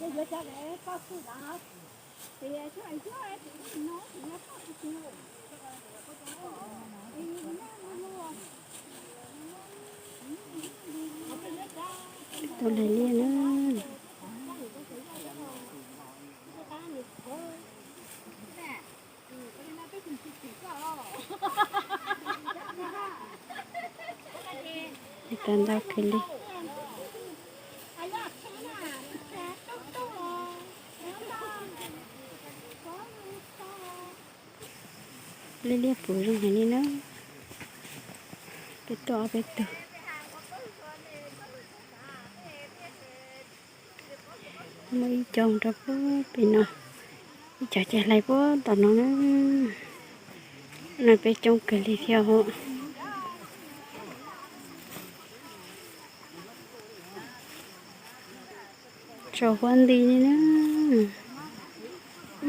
Tau lais liaj na. Tau ntau kawg li. Liaj liaj puv zoo heev li na. Peb tuaj ob peb tug. Muaj ib co rau puag pem no, ib co ces hlais puag tom no na. No peb coob kawg li thiab os. Tsaus huab nti li na.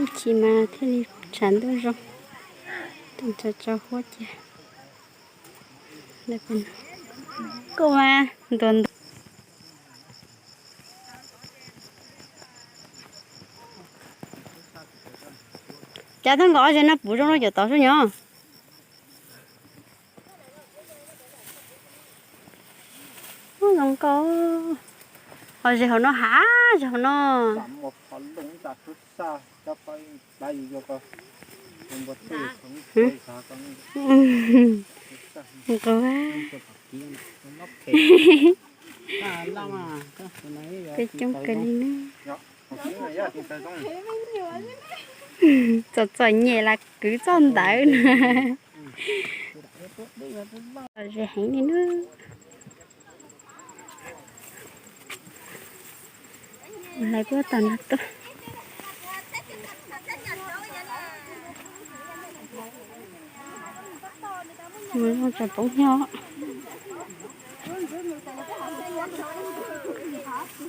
Ib chim mas thiaj li tshav ntuj zoo. Tus ntawd tsaus huab cia. Kuj mas ntuas ntuas. Cas thaj nkaus ob zeg no puv zoo no cov tod xwb nyob. Ub, zoo nkauj. Ho zeg hauv no hav, zeg hauv no. Nqus. Peb coob kawg li na. Txom txom nyem las kwv txoj ntawd na. Lom zem heev li na. Lais puag tom no tuaj. Mus zoo tsaus poob hnyo.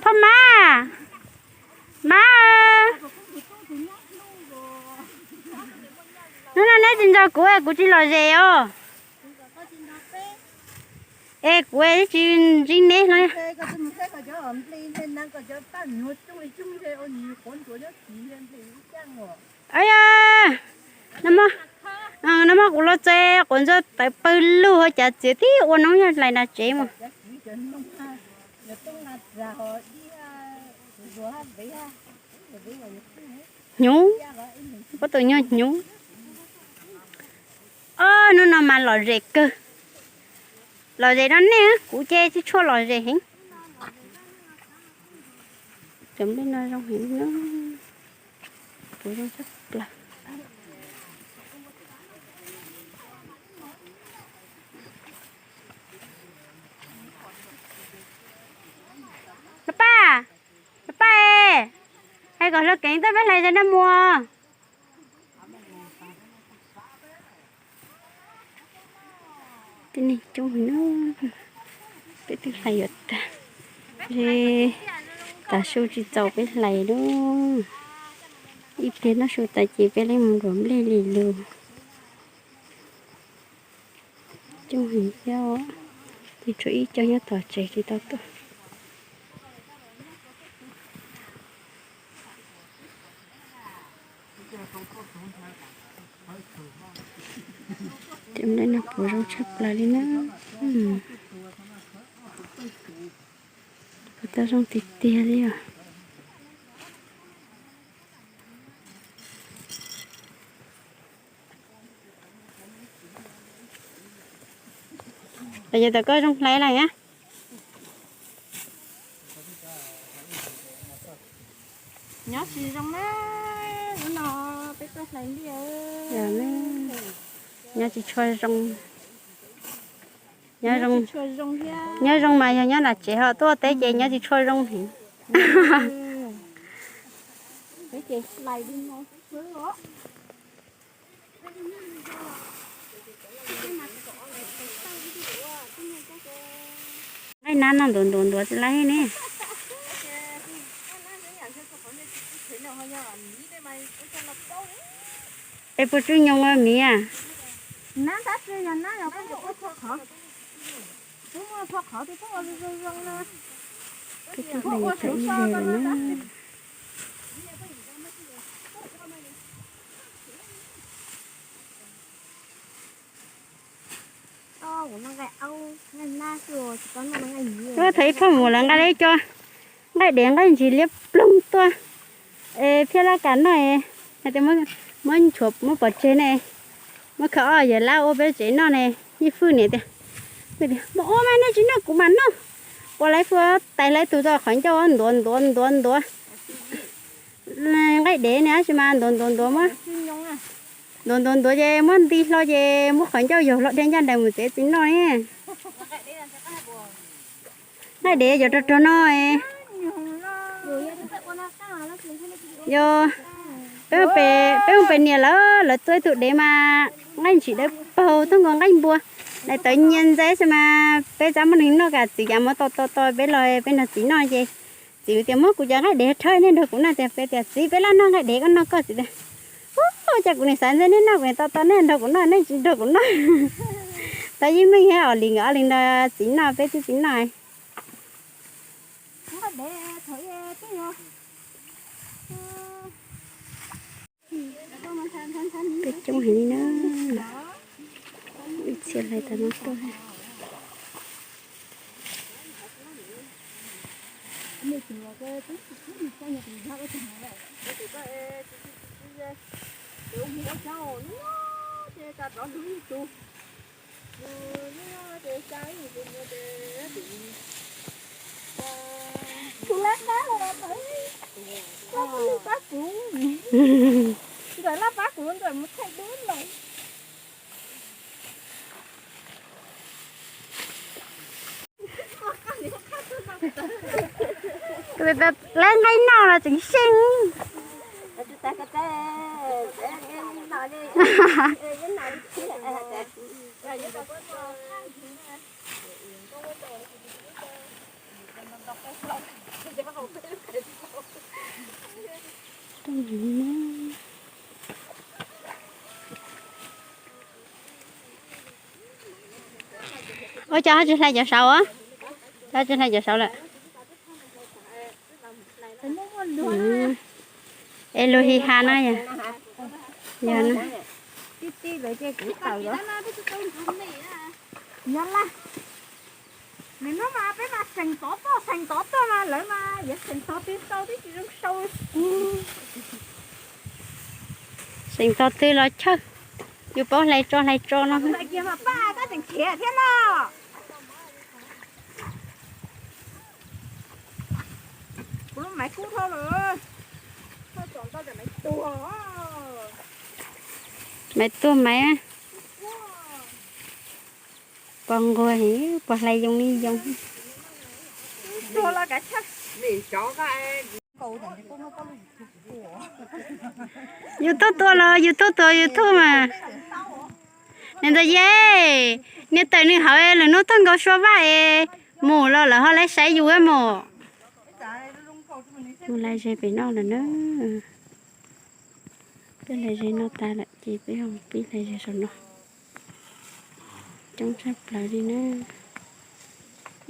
Phoj Mab, Mab, hnub no neb tsis nrog kuv es kuv tsis lom zem os. Es kuv tsis ntsib neb no. Yog, nag hmo kuv los txog quav ntsuab tawv pawg lug, ho cas txiav tib ua noob yog lais nram tsev mas. Hnyuv, pob tw nyuag hnyuv. Ob hnub no mas lom zem kawg. Lom zem no nej, kuv ces tsis tshua lom zem heev. Cov nplej no zoo heev, puv zoo tshaj plaws. Los pab, los pab es, hais kom hluas kev tuaj peb hlais zes nrog muag. Tej neeg coob heev na, peb twb hlais yuav tag, tav su tsis txaus peb hlais lawm. Ib pliag noj su tas ces peb li mus luam nplej li lus. Coob heev thiab, ces tshuav ib co nyob tom tsev tsis tau tuaj. Cov nplej no puv zoo tshaj plaws li na. Puv tau zoo tiag tiag li os. Los yog tom koj zoo hlais lawm na. Nyob tsis zoo na, lub no peb tuaj hlais liaj. Nyob tsis tshua zoo. Nyob zoo mas yog nyob nram tsev ho tuaj teb ces nyob tsis tshua zoo heev. Peb ces hlais li no xwb os. Nqaij nab no ntuav ntuav ntuav tsis laib ne. Es puas tswj nyoos miv? Peb twb hlais yuav tag ib zeg lawm na. Thaum ib phauj mus lawv nqa li cov nqaij dev nqaij ntsis liab ploog tuaj, es phiaj laj kam noj, hais tias muab nchuav muab pov tseg ne, muab khaws ob yawg lab ua peb tsev noj ne. Yij Fwj niam tias, mus ua mas nej tsis noj kuv mam noj. Ua lawv fwj tais lawv tus txog qhov ncauj ntuav ntuav ntuav ntuav nqaij dev ne, tab sis mas ntuav ntuav ntuav muab, ntuav ntuav ntuav ces muab nti hlo ces muab qhov ncauj yaug hlo dhia ncaj nraim mus tsev txiv noj ne. Nqaij dev cov rog rog no. Yog, peb, peb mus pem niam lawv, lawv tua ib tug dev mas nqaij ntsim dawb paug tuaj nkaus nqaij npua. Daim tawv nyias ntxais xwb mas peb txaj muaj neeg noj kam txiv kam muab to to to peb los peb nrog txiv noj ces txiv tias muab kuv cov nqaij dev rhawb nej nrog kuv noj tias, peb tias txiv peb laj noj nqaij dev koj noj koj txiv tias, ua cas kuv nim xav ntxiv nej noj kuv nim to to nej nrog kuv noj nej tsis nrog kuv noj. Tau Yij Meej thiab Os Lis nkawd ob leeg nrog txiv noj peb twb txiv noj. Peb coob heev li na, ib txhia hlais tas no tuaj. Kuv lab pab los, koj lub pab kuv, ntxawm lab pab kuv ntxawm mus thaij dub lawm. Lawv nqaij noj los tseem seej. Ua cas ho tsis hlais cov saud? Cas tsis hlais cov saud lawm? Es lus hi ha no yog, yog no. Nws hnub mas peb mas seem tov toj seem tov toj mas lawv mas yuav seem tog twg tau twb tsis zoo sau. Seem tog twg los chawj, yus paub hlais tso hlais tso no. Kiag mas paj koj tseem khiav thiab no. Kuv lub maiv kub dhau lawm. Maiv tuag maiv. Pos nquag, pos hlais yoo li yoo. YouTube tuaj los YouTube tuaj YouTube mas. Niam ntxawm Ye, niam tawm nws hauv lwm hnub tuaj nkaus Suav Vaj es mus los lawv ho laiv saib yus mus. Mus hlais zes pem no lawm na. Peb hlais zes no tas lawm ces peb ho mus pib hlais zes saum no. Coob tshaj plaws li na.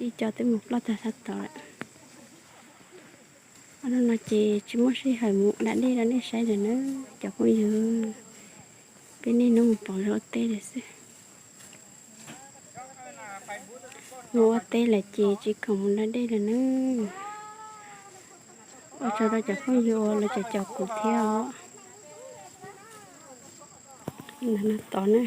Ib co twb mus ploj tag sab tod lawm. Ob hnub no ces tsis muaj sij hawm mus da dej rau nej saib lawm na cov phooj ywg. Peb niaj hnub mus pauv zog ua teb lawm xwb. Mus ua teb lawm ces tsis khoom mus da dej lawm na. Ua tsaug rau cov phooj ywg uas lawv caum caum kuv thiab os. Ntawm no tod na.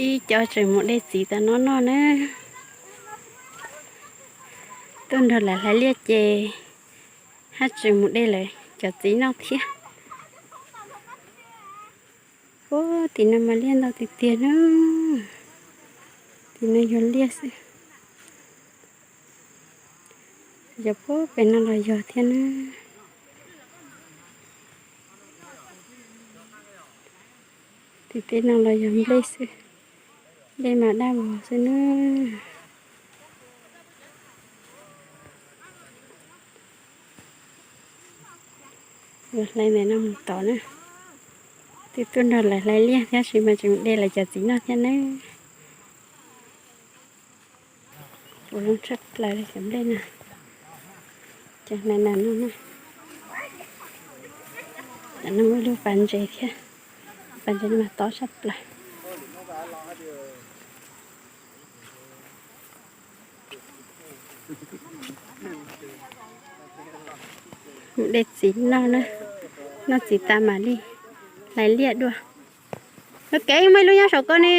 Ib co tseem mus de txiv tas no noj na. Tuaj nrog lawv hlais liaj ces haj tseem mus de lawv cov txiv noj thiab. Ua tim no mas liaj ntau tiag tiag na. Tim no yog liaj xwb. Yog puag pem no los yog thiab na. Tej no los yog nplej xwb, nplej mas daj vog xwb na. Hlais ntawm no mus tod na. Twb tuaj nrog lawv hlais liaj thiab sis mas tseem de lawv cov txiv noj thiab na. Puv zoo tshaj plaws li cov nplej no. Cov hlais ntawm no na. Ntawm no muaj ib lub pas ntses thiab. Pas ntses no mas tob tshaj plaws. Mus de txiv noj na, noj txiv tas mam li hlais liaj dua. Lub kev muaj ib lub nyob saum ko ne.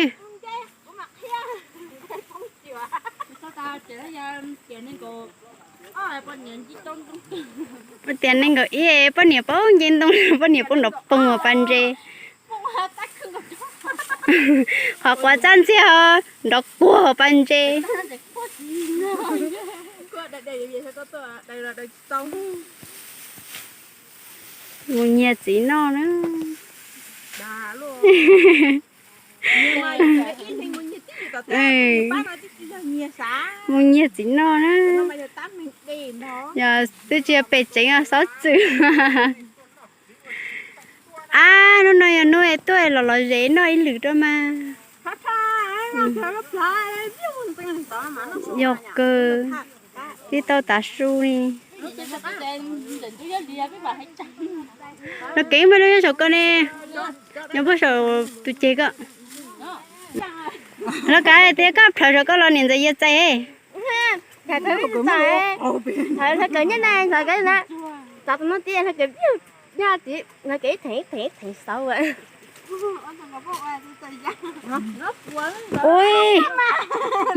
Tias nees nkaum ib poj niam paub nce ntoo, poj niam poob nrov poog pas ntses. Qhov quav txaj ntxiag nrov kuag pas ntses. Mus nyiag txiv noj na. Mus nyiag txiv noj na. Yog twb tsis yog pem tsev, xob txwm. Ab, hnub no yog hnub tuaj los los zes noj ib lwm rau mas. Yog kawg, twb tau tav su li. Lub kev muaj lub nyob saum ko ne, nyob puag saum tus ceg ko. Lawv kav tias koj plhawv saum ko los niam ntxawm yia txais. Hlawv kawv nyob na, hlawv kawv na, txav tus no tias hlawv kawv vij nyob tid, hlawv kawv ib theem ib theem ib theem xauv. Ui,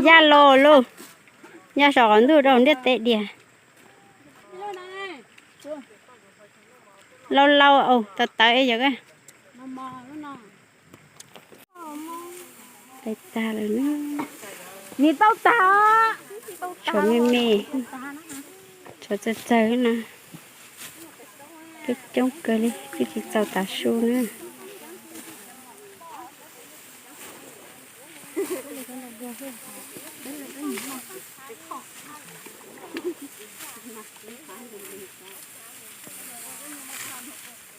ya los lauj, ya saum qhov ntuj rau ntiaj teb dias. Laus laus, tawv tawv yom. Hlais tag lawm na. Nis tau tag. Tshuav me me, tshuav txawg txawg na. Twb coob kawg li, twb tsis txaus tav su na.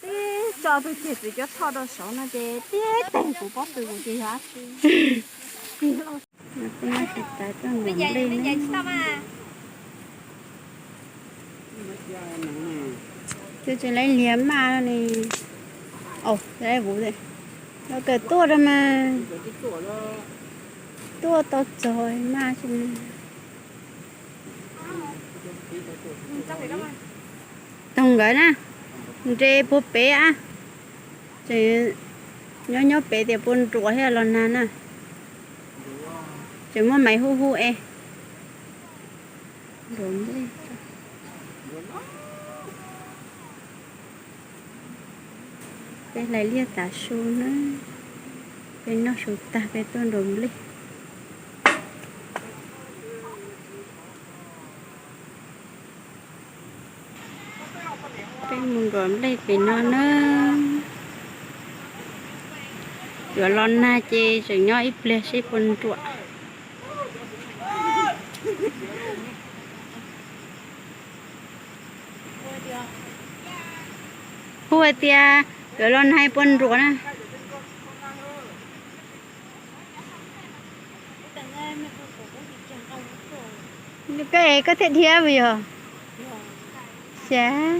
Tib tso tus ceg txiv cuab thoj rau saud no ces tib teeg kuv pob tw kuv ces yog dab tsi. Kuv noj tsis tau tuaj nrog nplej ne. Twb tsis laib liag maj no ne. Au, los kawm tuaj rau mas. Tuaj tau txog maj tsis. Toog nkawd na, nres puag pem a. Tseem nyob nyob pem tias puas nruam thiab los nag na. Tseem muaj maiv hu hu es. Nruam nplej. Peb hlais liaj tav su na, peb noj su tag peb tuaj nruam nplej. Peb mus nruam nplej pem no na. Yuav los nag ces tseem nyob ib pliag seb puas nruam. Hu hais tias yuav los nag puas nruam na. Koj es koj thiaj dhia puas yog? Xyov.